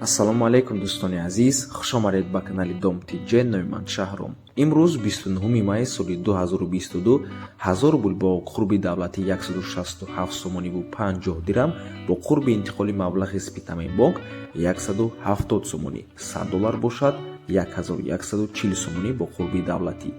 Ассалому алайкум, дӯстони азиз, хушомадед ба канали Дом ТЖ. Номи ман Шаҳром. Имрӯз 29 май соли 2022, 1000 рубл бо қурби давлатӣ 167 сомониву 50 дирам, бо қурби интиқоли маблағи Спитамен бонк 170 сомонӣ, 100 доллар бошад 1140 сомонӣ бо қурби давлатӣ.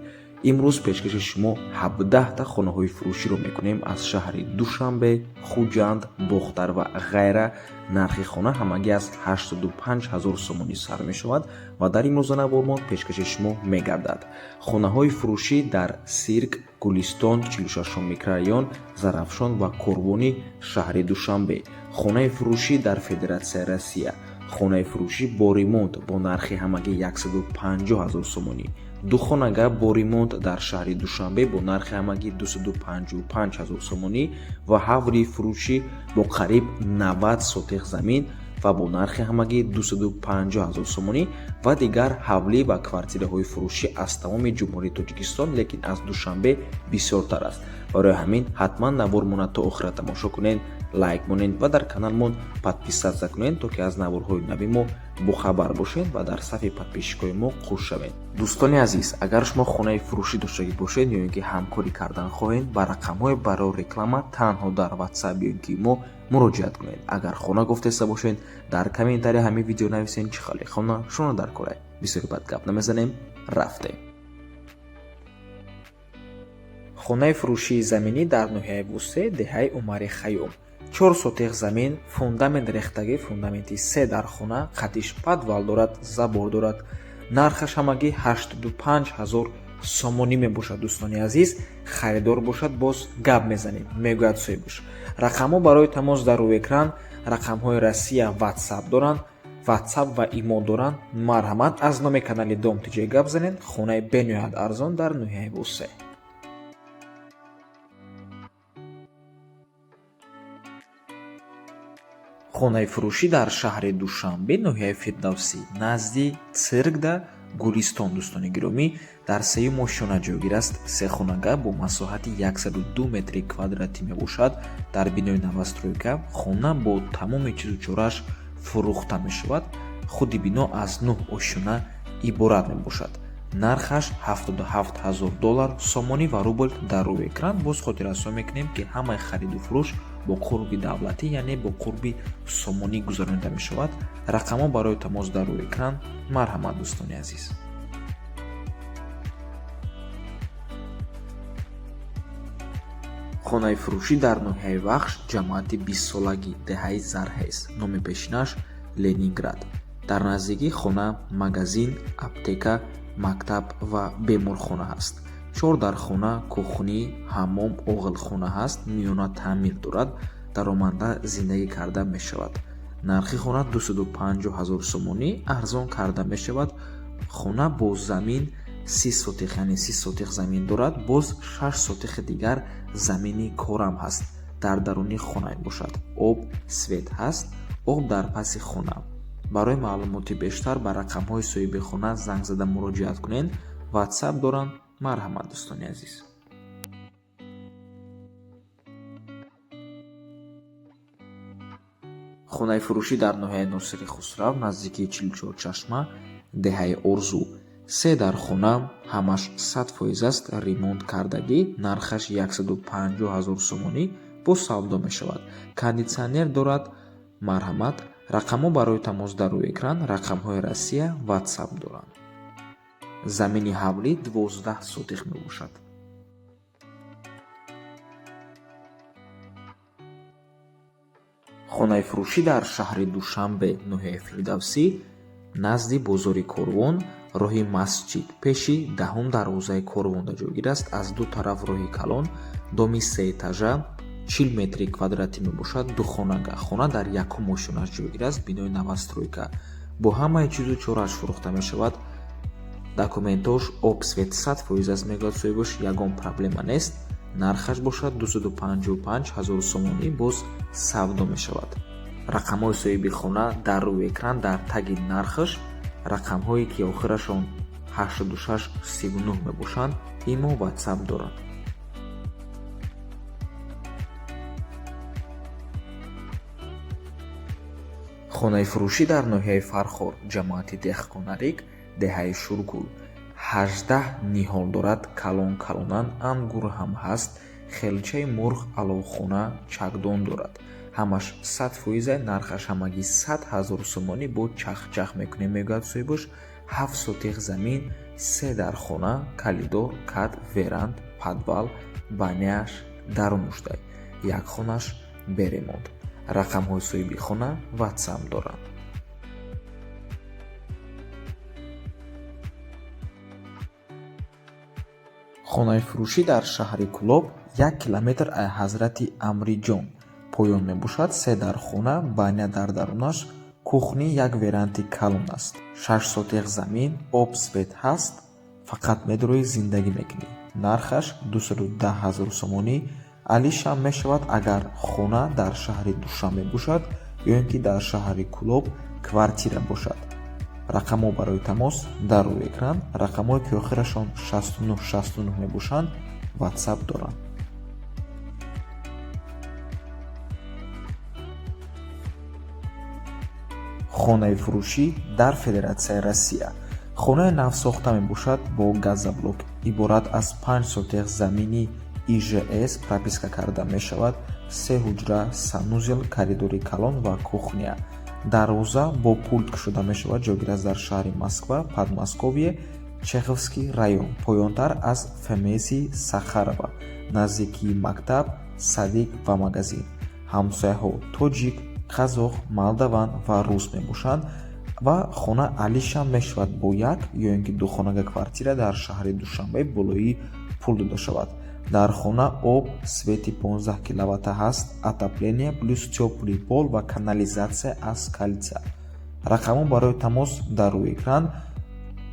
Имрӯз пешкаши шумо 17та хонаҳои фурӯширо мекунем аз шаҳри Душанбе, Хуҷанд, Бохтар ва ғайра. Нархи хона ҳамагӣ аз 85 ҳазор сомонӣ сар мешавад ва дар имрӯза навормон пешкаши шумо мегардад. Хонаҳои фурӯшӣ дар Сирк, Гулистон, 46 микрорайон, Зарафшон ва Корвони шаҳри Душанбе, хонаи фурӯшӣ дар Федератсияи Россия, хонаи фурӯшӣ бо ремонт бо нархи ҳамагӣ 150 ҳазор сомонӣ, ду хонага бо ремонт дар шаҳри Душанбе бо нархи ҳамагӣ 255 ҳазор сомонӣ ва ҳавлии фурӯшӣ бо қариб 90 сотих замин ва бо нархи ҳамагӣ 250 ҳазор сомонӣ ва дигар ҳавлӣ ва квартираҳои фурӯшӣ аз тамоми Ҷумҳурии Тоҷикистон, лекин аз Душанбе бисёртар аст. Барои ҳамин ҳатман навормона то охира тамошо кунед, лайк монед ва дар каналмон подписаться кунед, то ки аз наворҳои нави мо бохабар бошед ва дар сафи подписчикои мо қуш шавед. Дӯстони азиз, агар шумо хонаи фурӯшӣ доштагӣ бошед ё ин ки ҳамкорӣ кардан хоҳед, ба рақамҳои барои реклама танҳо дар Ватсап ё ин ки мо муроҷиат кунед. Агар хона гуфтеста бошед, дар комментария ҳамин видео нависед, чӣ хеле хона шумо дар корай. Бисёри бад гап намезанем, рафтем. Хонаи фурӯшии заминӣ дар ноҳияи Вусе, деҳаи Умари Хайём, 4 сотих замин, фундамент рехтагӣ, фундаменти се дар хона, қатиш подвал дорад, забор дорад. Нархаш ҳамагӣ 85 ҳазор сомонӣ мебошад. Дӯстони азиз, харидор бошад, боз гап мезанем, мегӯяд соҳибаш. Рақамҳо барои тамос дар рӯи экран, рақамҳои Россия, Ватсап доранд, Ватсап ва Имо доранд. Марҳамат, аз номи канали Дом ТЖ гап занед. Хонаи бениҳоят арзон дар ноҳияи Вусе. Хонаи фурӯшӣ дар шаҳри Душанбе, ноҳияи Фирдавсӣ, назди циркда Гулистон. Дӯстони гиромӣ, дар сеюм ошёна ҷойгир аст. Се хонага бо масоҳати 102 метри квадратӣ мебошад. Дар бинои новостройка хона бо тамоми чизу чорааш фурӯхта мешавад. Худи бино аз нӯҳ ошёна иборат мебошад. Нархаш 77 ҳазор доллар, сомонӣ ва рубл дар рӯи экран. Боз хотиррасон мекунем, ки ҳамаи хариду фурӯш бо қурби давлатӣ, яъне бо қурби сомонӣ гузаронида мешавад. Рақамҳо барои тамос дар рӯи экран. Марҳамат, дӯстони азиз. Хонаи фурӯшӣ дар ноҳияи Вахш, ҷамоати бистсолагӣ, деҳаи Зарҳез, номи пешинаш Ленинград. Дар наздикии хона магазин, аптека, мактаб ва беморхона ҳаст. Чор дархона, кухнӣ, ҳаммом, оғилхона ҳаст. Миёна таъмир дорад, даромада зиндагӣ карда мешавад. Нархи хона 250 ҳазор сомонӣ, арзон карда мешавад. Хона бо замин 30 сотих, яъне 30 сотих замин дорад, боз 6 сотихи дигар замини корам ҳаст. Дар даруни хона мебошад. Об, свет ҳаст, об дар паси хона. Барои маълумоти бештар ба рақамҳои соҳиби хона занг зада муроҷиат кунед. Ватсап доранд. Марҳамат, дӯстони азиз. Хонаи фурӯшӣ дар ноҳияи Носири Хусрав, наздикии 44 чашма, деҳаи Орзу, се дар хона, ҳамаш 100% аст, ремонт кардагӣ. Нархаш 150 ҳазор сомонӣ, боз савдо мешавад. Кондитсионер дорад. Марҳамат, рақамҳо барои тамос дар рӯи экран, рақамҳои Россия, Ватсап доранд. Замини ҳавлӣ 12 сотих мебошад. Хонаи фурӯшӣ дар шаҳри Душанбе, ноҳияи Фирдавсӣ, назди бозори Корвон, роҳи масҷид, пеши даҳум дарвозаи Корвонда ҷойгир аст. Аз ду тараф роҳи калон, доми сеэтажа, 40 метри квадратӣ мебошад. Ду хонага, хона дар якум ошёнаш ҷойгир аст. Бинои новостройка бо ҳамаи чизу чорааш фурӯхта мешавад. Документош, об, свет 100% аст, мегӯяд соҳибаш, ягон проблема нест. Нархаш бошад 255 ҳазор сомонӣ, боз савдо мешавад. Рақамҳои соҳиби хона дар рӯи экран, дар таги нархаш рақамҳое ки охирашон 86 39 мебошанд, Имо, Ватсап доранд. Хонаи фурӯшӣ дар ноҳияи Фархор, ҷамоати Деҳқонарик, деҳаи Шургул. 18 ниҳол дорад, калон калонан, ангур ҳам ҳаст, хелчаи мурғ, аловхона, чакдон дорад. Ҳамаш 100%, нархаш ҳамагӣ 100 ҳазор сомонӣ, бо чахчах мекунем, мегӯяд соҳибаш. 7 сотих замин, 3 дар хона, коридор, кат, веранд, подвал, баняаш дарунуштай. Як хонаш беремонт. Рақамҳои соҳиби хона WhatsApp доранд. Хонаи фурӯшӣ дар шаҳри Кӯлоб, 1 километр аз Ҳазрати Амриҷон поён мебошад. 3 дар хона, баня дар дарунаш, кухни, як веранди калон аст. 6 сотих замин, об, свет ҳаст, фақат медроӣ, зиндагӣ мекунӣ. Нархаш 210 ҳазор сомонӣ. Алишам мешавад, агар хона дар шаҳри Душанбе бошад ё ин ки дар шаҳри Кӯлоб квартира бошад. Рақамҳо барои тамос дар рӯи экран, рақамҳое ки охирашон 69 69 мебошанд, WhatsApp доранд. Хонаи фурӯшӣ дар Федератсияи Россия. Хонаи навсохта мебошад бо газоблок, иборат аз 5 сотих замини ИЖС прописка карда мешавад, 3 ҳуҷра, санузел, коридори калон ва кухня. Дарвоза бо пулт кушода мешавад, ҷойгир аст дар шаҳри Москва, Подмосковье, Чеховский район, поёнтар аз ФМСи Сахарова, наздикии мактаб, садик ва магазин. Ҳамсояҳо тоҷик, қазоқ, молдаван ва рус мебошанд ва хона алишам мешавад бо як ё ин ки духонага квартира дар шаҳри Душанбе болои пул дода шавад. Дар хона об, свети 15 киловатта ҳаст, отопление плюс тёплый пол ва канализатсия аз кольца. Рақамҳо барои тамос дар рӯи экран.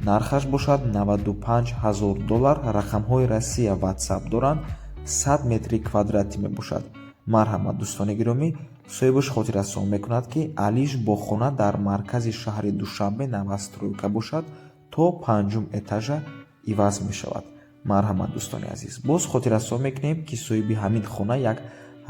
Нархаш бошад 95 ҳазор доллар. Рақамҳои Россия WhatsApp доранд, 100 метри квадратӣ мебошад. Марҳамат, дӯстони гиромӣ, соҳибаш хотиррасон мекунад, ки алиш бо хона дар маркази шаҳри Душанбе новостройка бошад, то панҷум этажа иваз мешавад. Марҳамат, дӯстони азиз, боз хотиррасон мекунем, ки соҳиби ҳамин хона як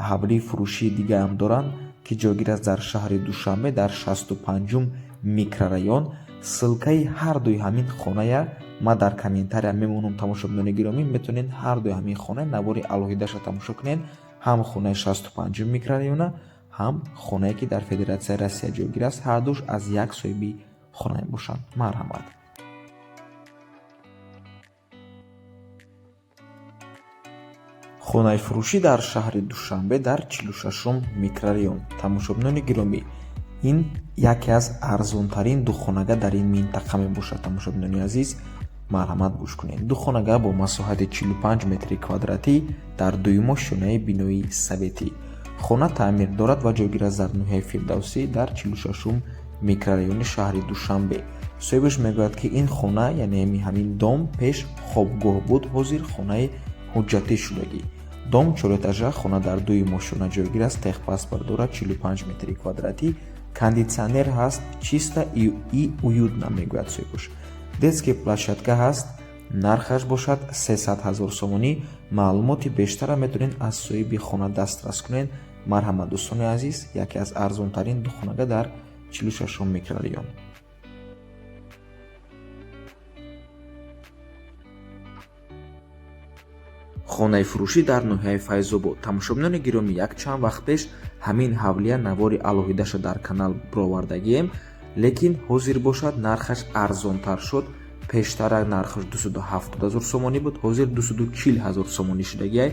ҳавлии фурӯшии дигаам доранд, ки ҷойгир аст дар шаҳри Душанбе, дар 65-ум микрорайон. Ссылкаи ҳар дуи ҳамин хоная ман дар комментария мемонам, тамошобинони гиромӣ, метавонед ҳар дуи ҳамин хона навори алоҳидаша тамошо кунед, ҳам хонаи 65-ум микрорайона, ҳам хонае ки дар Федератсияи Россия ҷойгир аст. Ҳар душ аз як соҳиби хона мебошанд. Марҳамат. Хонаи фурӯшӣ дар шаҳри Душанбе, дар 46-ум микрорайон. Тамошобинони гиромӣ, ин яке аз арзонтарин духонага дар ин минтақа мебошад. Тамошобинони азиз, марҳамат, гӯш кунед. Духонага бо масоҳати 45 метри квадратӣ дар дуюмо шонаи бинои советӣ. Хона таъмир дорад ва ҷойгир аст дар ноҳияи Фирдавсӣ, дар 46-ум микрорайони шаҳри Душанбе. Соҳибаш мегӯяд, ки ин хона, яъне ҳамин дом, пеш хобгоҳ буд, ҳозир хонаи ҳуҷҷатӣ шудагӣ. Дом чорэтажа, хона дар дуюм ошёна ҷойгир аст, техпаспорт дорад, 45 метри квадратӣ, кондитсионер ҳаст, чисто и уютно, мегӯяд соҳибаш. Детский площадка ҳаст, нархаш бошад 300 ҳазор сомонӣ. Маълумоти бештара метавонед аз соҳиби хона дастрас кунед. Марҳамат, дӯстони азиз, яке аз арзонтарин духонага дар 46-ум микрорайон. Хонаи фурӯшӣ дар ноҳияи Файзобод. Тамошобинони гиромӣ, як чанд вақт пеш ҳамин ҳавлия навори алоҳидаша дар канал бировардагием, лекин ҳозир бошад нархаш арзонтар шуд. Пештара нархаш 270 ҳазор сомонӣ буд, ҳозир 240 ҳазор сомонӣ шудагиай.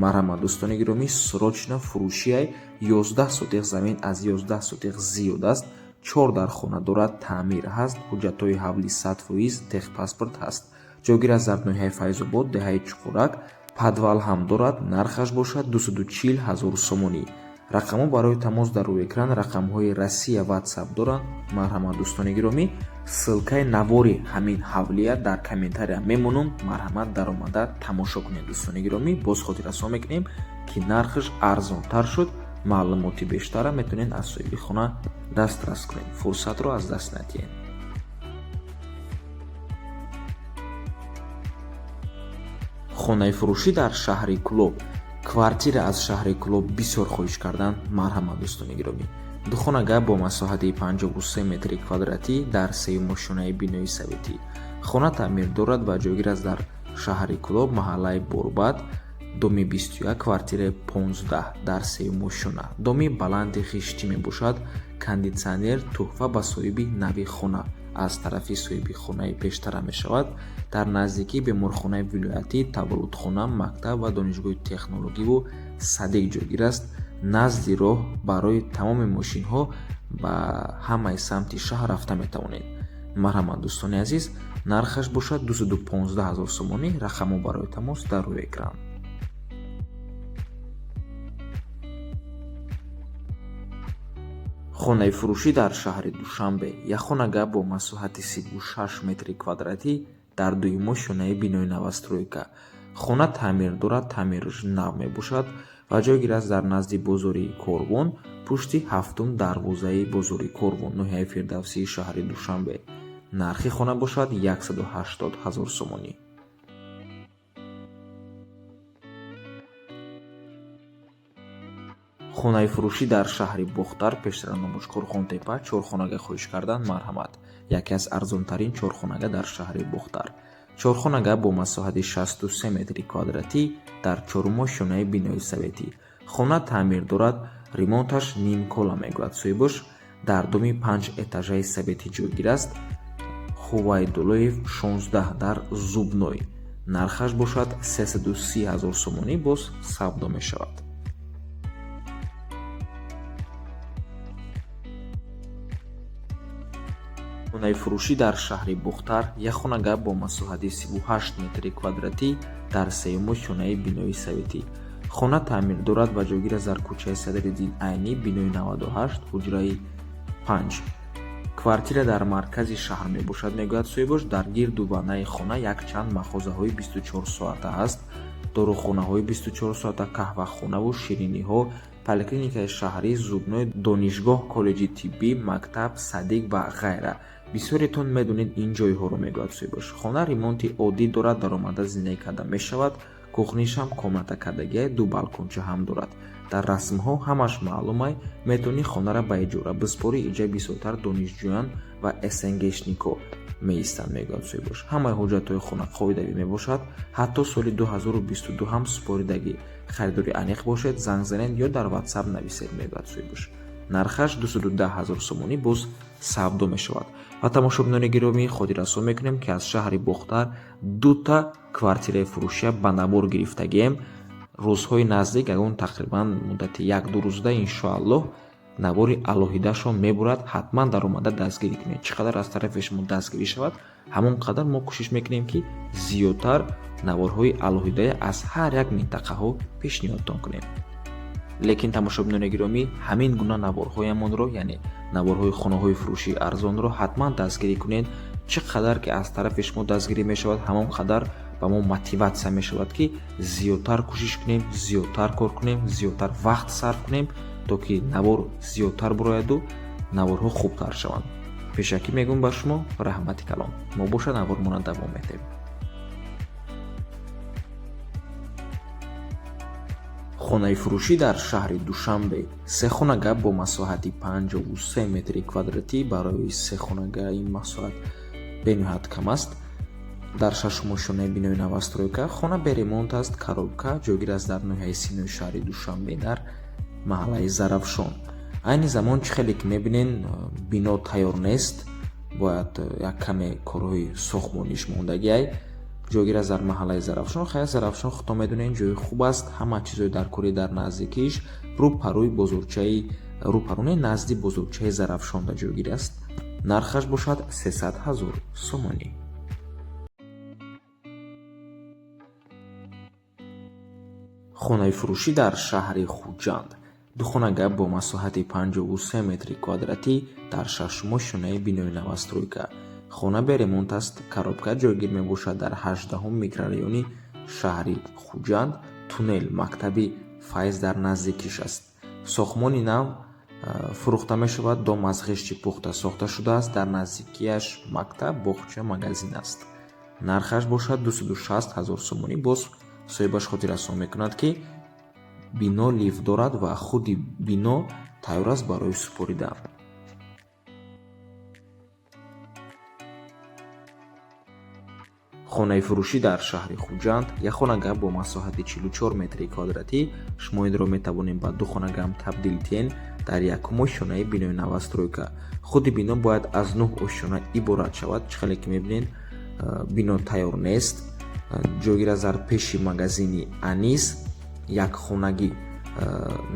Марҳамат, дӯстони гиромӣ, срочно фурӯшиай. 11 сотих замин, аз 11 сотих зиёд аст, чор дар хона дорад, таъмир ҳаст, ҳуҷҷатҳои ҳавли 100%, техпаспорт ҳаст. Ҷойгир аст дар ноҳияи Файзобод, деҳаи Чуқурак, подвал ҳам дорад, нархаш бошад 240 ҳазор сомонӣ. Рақамҳо барои тамос дар рӯи экран, рақамҳои Россия WhatsApp доранд. Марҳамат, дӯстони гиромӣ, ссылкаи навори ҳамин ҳавлия дар комментария мемонам, марҳамат, даромада тамошо кунед. Дӯстони гиромӣ, боз хотиррасон мекунем, ки нархаш арзонтар шуд. Маълумоти бештара метавонед аз соҳиби хона дастрас кунед, фурсатро аз даст надиҳед. Хонаи фурӯшӣ дар шаҳри Кӯлоб. Квартира аз шаҳри Кӯлоб бисёр хоҳиш карданд. Марҳамат, дӯстони гиромӣ. Духонага бо масоҳати 53 метри квадратӣ дар сеюмошёнаи бинои советӣ. Хона таъмир дорад ва ҷойгир аст дар шаҳри Кӯлоб, маҳаллаи Борбад, доми 21, квартираи 15 дар сеюмошёна. Доми баланди хиштӣ мебошад. Кондитсионер тӯҳфа ба соҳиби нави хона аз тарафи соҳиби хонаи пештара мешавад. Дар наздикии беморхонаи вилоятӣ, таваллудхона, мактаб ва донишгоҳи технологиву садик ҷойгир аст. Назди роҳ барои тамоми мошинҳо ба ҳамаи самти шаҳр рафта метавонед. Марҳамат, дӯстони азиз, нархаш бошад 215 ҳазор сомонӣ. Рақамҳо барои тамос дар рӯи экран. Хонаи фурӯшӣ дар шаҳри Душанбе. Як хонага бо масоҳати 36 метри квадратӣ дар дуюмошёнаи бинои новостройка. Хона таъмир дорад, таъмираш нав мебошад ва ҷойгир аст дар назди бозори Корвон, пушти ҳафтум дарвозаи бозори Корвон, ноҳияи Фирдавсии шаҳри Душанбе. Нархи хона бошад 180 ҳазор сомонӣ. Хонаи фурӯшӣ дар шаҳри Бохтар, пештара номаш Қурғонтепа, чорхонага хоҳиш кардан, марҳамат. Яке аз арзонтарин чорхонага дар шаҳри Бохтар. Чорхонага бо масоҳати 63 метри квадратӣ дар чорумошёнаи бинои советӣ. Хона таъмир дорад, ремонташ нимкола мегӯяд соҳибош. Дар доми панҷ этажаи советӣ ҷойгир аст. Хувайдуллоев 16 дар Зубной. Нархаш бошад 330 ҳазор сомонӣ, боз савдо мешавад. Хонаи фурӯшӣ дар шаҳри Бохтар. Як хонага бо масоҳати 38 метри квадратӣ дар сеюмошёнаи бинои советӣ. Хона таъмир дорад ва ҷойгир аст дар кӯчаи Садриддин Айнӣ, бинои 98, ҳуҷраи 5. Квартира дар маркази шаҳр мебошад, мегӯяд соҳибош. Дар гирду ванаи хона якчанд мағозаҳои 24 соата ҳаст, дорухонаҳои 24 соата, қаҳвахонаву шириниҳо, поликлиникаи шаҳрӣ, зубной, донишгоҳ, коллеҷи тиббӣ, мактаб, садик ва ғайра. Бисёретон медонед ин ҷойҳоро, мегӯяд соҳибош. Хона ремонти оддӣ дорад, даромада зиндагӣ карда мешавад. Кухнишам комната кардагиай, ду балконча ҳам дорад. Дар расмҳо ҳамаш маълумай. Метавонӣ хонара ба иҷора биспорӣ. Иҷа бисёртар донишҷӯян ва СНГшникҳо меистанд, мегӯяд соҳибош. Ҳамаи ҳуҷҷатҳои хона қоидавӣ мебошад, ҳатто соли 2022 ҳам супоридагӣ. Харидори аниқ бошед, занг занед ё дар Ватсап нависед, мегӯяд соҳибош. Нархаш 210 ҳазор сомонӣ, боз савдо мешавад. Ва тамошобинони гиромӣ, хотиррасон мекунем, ки аз шаҳри Бохтар дута квартираи фурӯшия ба навор гирифтагием. Рӯзҳои наздик, ягон тақрибан муддати 1-ду рӯзда, иншоаллоҳ, навори алоҳидашон мебурад. Ҳатман даромада дастгирӣ кунед. Чӣ қадар аз тарафи шумо дастгирӣ шавад, ҳамон қадар мо кӯшиш мекунем, ки зиёдтар наворҳои алоҳидае аз ҳар як минтақаҳо пешниҳодтон кунем. Лекин, тамошобинони гиромӣ, ҳамин гуна наворҳоямонро, яъне наворҳои хонаҳои фурӯшии арзонро, ҳатман дастгирӣ кунед. Чӣ қадар ки аз тарафи шумо дастгирӣ мешавад, ҳамон қадар ба мо мотиватсия мешавад, ки зиёдтар кӯшиш кунем, зиёдтар кор кунем, зиёдтар вақт сарф кунем, то ки навор зиёдтар бурояду наворҳо хубтар шаванд. Пешакӣ мегӯм ба шумо раҳмати калон. Мо бошад навормона давом медиҳем. Хонаи фурӯшӣ дар шаҳри Душанбе. Се хонага бо масоҳати 53 метри квадратӣ. Барои се хонага ин масоҳат бениҳоят кам аст. Дар шашумошёнаи бинои новостройка. Хона бе ремонт аст, коробка, ҷойгир аст дар ноҳияи Синои шаҳри Душанбе, дар маҳаллаи Зарафшон. Айни замон, чӣ хеле ки мебинен, бино тайёр нест, бояд як каме корҳои сохтмониш мондагиай. Ҷойгир аст дар маҳаллаи Зарафшон. Хайр, Зарафшон, худтон медонед, ҷои хуб аст, ҳама чизҳои даркорӣ дар наздикиш, рӯпарӯи бозорчаи, рӯпаруне назди бозорчаи Зарафшонда ҷойгир аст. Нархаш бошад 300 ҳазор сомонӣ. Хонаи фурӯшӣ дар шаҳри Хуҷанд. Духонага бо масоҳати 53 метри квадратӣ дар шашумошёнаи бинои новостройка. Хона бе ремонт аст, коробка, ҷойгир мебошад дар 18-ум микрорайони шаҳри Хуҷанд. Туннел, мактаби Файз дар наздикиш аст. Сохтмони нав фурӯхта мешавад. Дом аз ғишти пухта сохта шудааст. Дар наздикиаш мактаб, боғча, магазин аст. Нархаш бошад 260 ҳазор сомонӣ. Боз соҳибаш хотиррасон мекунад, ки бино лифт дорад ва худи бино Тайёр аст барои супоридан. Хонаи фурӯшӣ дар шаҳри Хуҷанд, як хонага бо масоҳати 44 метри квадратӣ. Шумо инро метавонед ба ду хонага ҳам табдил диҳед дар якум ошёнаи бинои новостройка. Худи бино бояд аз 9 ошёна иборат шавад. Чӣ хеле ки мебинед, бино тайёр нест. Ҷойгир аст дар пеши магазини Анис, якхонагӣ,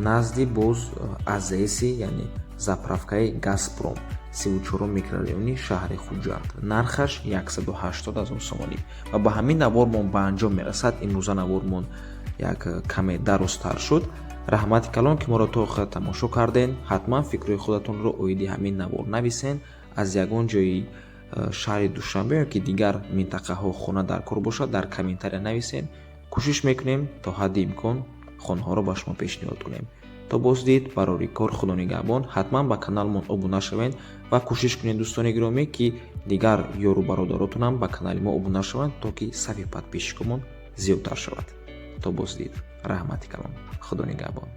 назди боз АЗСи, яъне заправкаи Газпром, 34 микрорайони шаҳри Хуҷанд. Нархаш 180 ҳазор сомонӣ. Ва ба ҳамин навормон ба анҷом мерасад. Имрӯза навормон як каме дарозтар шуд. Раҳмати калон, ки моро то охир тамошо карден. Ҳатман фикрҳои худатонро оиди ҳамин навор нависен. Аз ягон ҷои шаҳри Душанбе ё ки дигар минтақаҳо хона дар кор бошад, дар комментария нависен. Кӯшиш мекунем то ҳадди имкон хонаҳоро ба шумо пешниҳод кунем. То боздид, барори кор, Худо нигаҳбон. Ҳатман ба каналмон обуна шавед ва кӯшиш кунед, дӯстони гиромӣ, ки дигар ёру бародаротонам ба канали мо обуна шаванд, то ки сафи подписчикомон зиёдтар шавад. То боздид, раҳмати калон, Худо нигаҳбон.